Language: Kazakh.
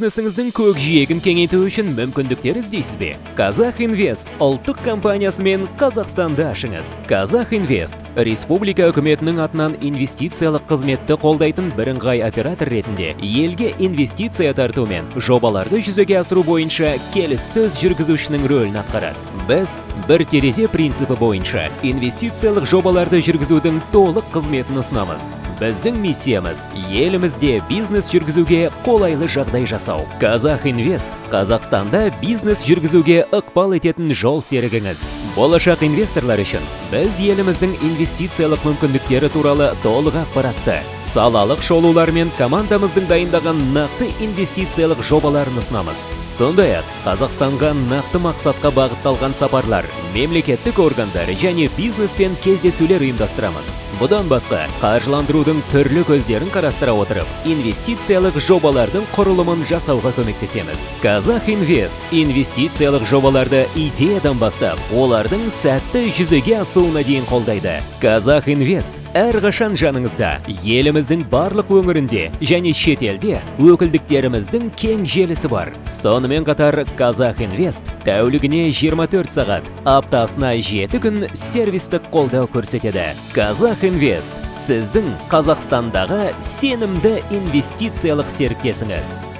Бизнесіңіздің көкжиегін кеңейту үшін мүмкіндіктер іздейсіз бе? Казах Инвест ұлттық компаниясымен Қазақстанды ашыңыз. Казах Инвест республика үкіметінің атынан инвестициялық қызметті қолдайтын бірыңғай оператор ретінде елге инвестиция тарту мен жобаларды жүзеге асыру бойынша келіссөз жүргізушінің рөлін атқарады. Біз бір терезе принципі бойынша инвестициялық жобаларды жүргізудің толық қызметін ұсынамыз. Біздің миссиямыз – елімізде бизнес жүргізуге қолайлы жағдай жасау. Казах Инвест – Қазақстанда бизнес жүргізуге ықпал ететін жол серігіңіз. Болашақ инвесторлар үшін біз еліміздің инвестициялық мүмкіндіктері туралы толық ақпаратты, салалық шолулар мен командамыздың дайындаған нақты инвестициялық жобаларын ұсынамыз. Сондай-ақ Қазақстанға нақты мақсатқа бағытталған сапарлар, мемлекеттік органдар және бизнеспен кездесулер ұйымдастырамыз. Бұдан басқа, қаржыландырудың түрлі көздерін қарастыра отырып, инвестициялық жобалардың құрылымын жасауға көмектесеміз. Казах Инвест инвестициялық жобаларды идеядан бастап, олардың сәтті жүзеге асуына дейін қолдайды. Казах Инвест әрқашан жаныңызда. Еліміздің барлық өңірінде және шетелде өкілдіктеріміздің кең желісі бар. Сонымен қатар Казах Инвест тәулігіне 24 сағат, аптасына 7 күн сервистік қолдау көрсетеді. Казах Инвест – сіздің Қазақстандағы сенімді инвестициялық серіктесіңіз.